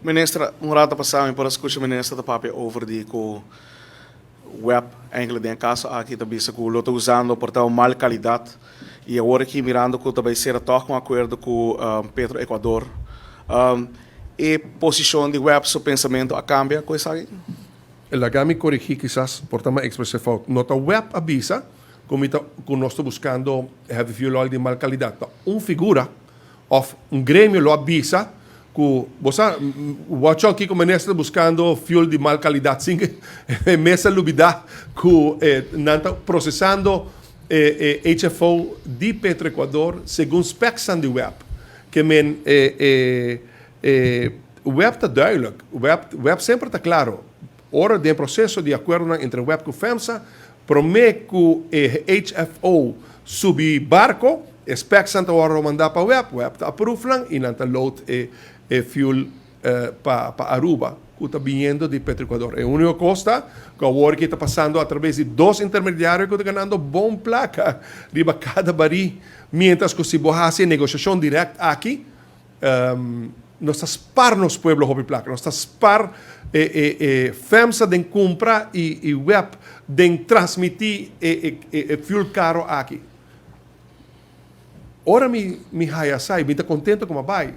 Minister, un rato pasá mi por a skucha minister ta papia over di ku web enkele den e kaso aki ta bisa ku lo ta usando por ta un mal kalidat i awor aki mirando ku ta bai sera tòg un akuerdo ku Petro Ecuador e posishon di web su pensamentu a kambia ku esaki? Laga mi korigí kisas por ta mi a ekspres'é fout. No ta web a bisa ku mi ta ku nos ta buskando heavy fuel oil di mal kalidat. Ta un figura Of un gremio lo a bisa cu bo sa watch out kico minister ta buscando fuel di mal calidad sin cu e mes a lubida cu nan ta procesando e HFO di Petroecuador segun specsnan di web. Ke men e web ta duidelijk, web semper ta claro. Ora den proceso di acuerdonan entre web cu FEMSA Promé ku e HFO subi barko, e specsnan ta wòrdu mandá pa web, web ta aprove nan i nan ta load e e fuel pa pa Aruba ku ta biniendo di Petroecuador. E úniko kos ta ku awor ki ta pasando atraves di dos intermediario ku ta ganando bon plaka riba kada barí, miéntras ku si bo hasi e negoshashon dirèkt aki, Nos ta spar nos pueblo hopi plaka. Nos ta spar e e e FEMSA den kumpra i i web den transmití e e e e fuel karo aki. Ora mi mi haya sa i mi ta kontento ku mi a bai.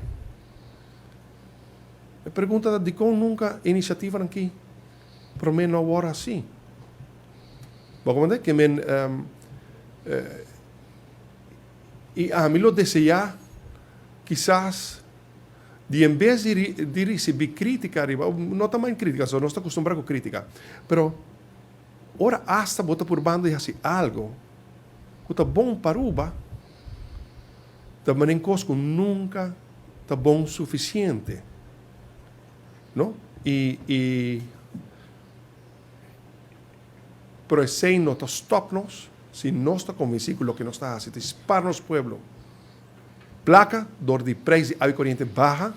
E pregunta ta dikon nunka e inisiativanan ki promé no a wòrdu hasi? Bo a komprendé? Ke men I ami lo deseá kisas di en bes di di risibí krítika riba, no ta main krítika, so nos ta kustumbrá ku krítika, pero ora asta bo ta purbando di hasi algu ku ta bon pa Aruba, ta manera un kos ku nunka ta bon sufisiente, no? I i Pero esei no ta stòp nos si nos ta konvensí ku loke nos ta hasi ta spar nos pueblo plaka dor di preis di awa i koriente baha.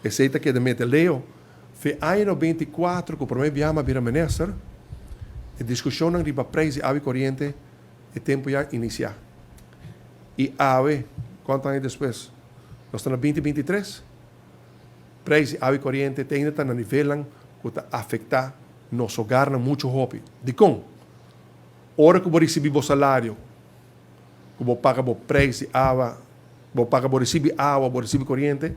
Esei ta keda mete leo. Fe aña 94 ku promé biaha mi a bira minister, e diskushonnan riba preis di awa i koriente e tempu ya inisiá. I awe, kuantu aña despues? Nos ta na 2023. Preis di awa i koriente te ainda ta na nivelnan ku ta afektá nos hogarnan muchu hopi. Dikon? Ora ku bo risibí bo salario, ku bo paga bo preis di awa, bo paga bo risibi awa, bo risibi koriente,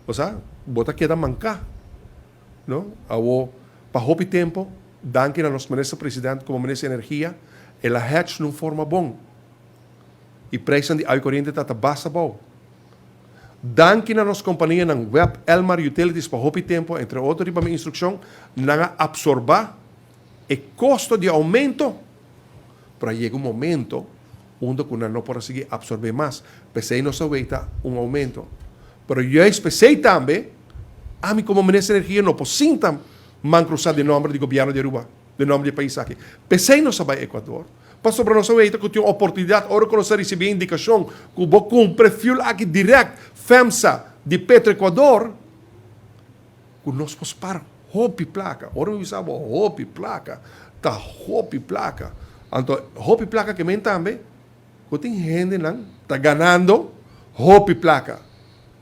bo sa, bo ta keda manká, no? Awor, pa hopi tempu, danki na nos Minister President komo Minister di Energia, el a hedge na un forma bon i preisnan di awa i koriente ta ta basta abou. Danki na nos kompanianan web Elmar Utilities pa hopi tempu, entre otro riba mi instrukshon, nan a apsorbá e kosto di oumento, pero a yega un momento unda ku nan no por a sigui apsorbé mas. P'esei nos a weita un oumento. Pero juist p'esei tambe, ami komo Minister di Energia no por sinta man krusá den nòmber di gobièrnu di Aruba, den nòmber di e pais aki. P'esei nos a bai Ecuador. Pasobra nos a weta ku tin un oportunidat ora ku nos a risibí e indikashon ku bo kumpra e fuel aki dirèkt FEMSA di Petroecuador, ku nos por spar hopi plaka. Ora mi bisa bo hopi plaka, ta hopi plaka. Anto hopi plaka ke men tambe ku tin hendenan ta ganando hopi plaka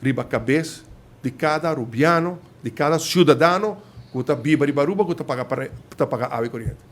riba kabes di kada arubiano, di kada siudadano ku ta biba riba Aruba ku ta paga ta paga awa i koriente.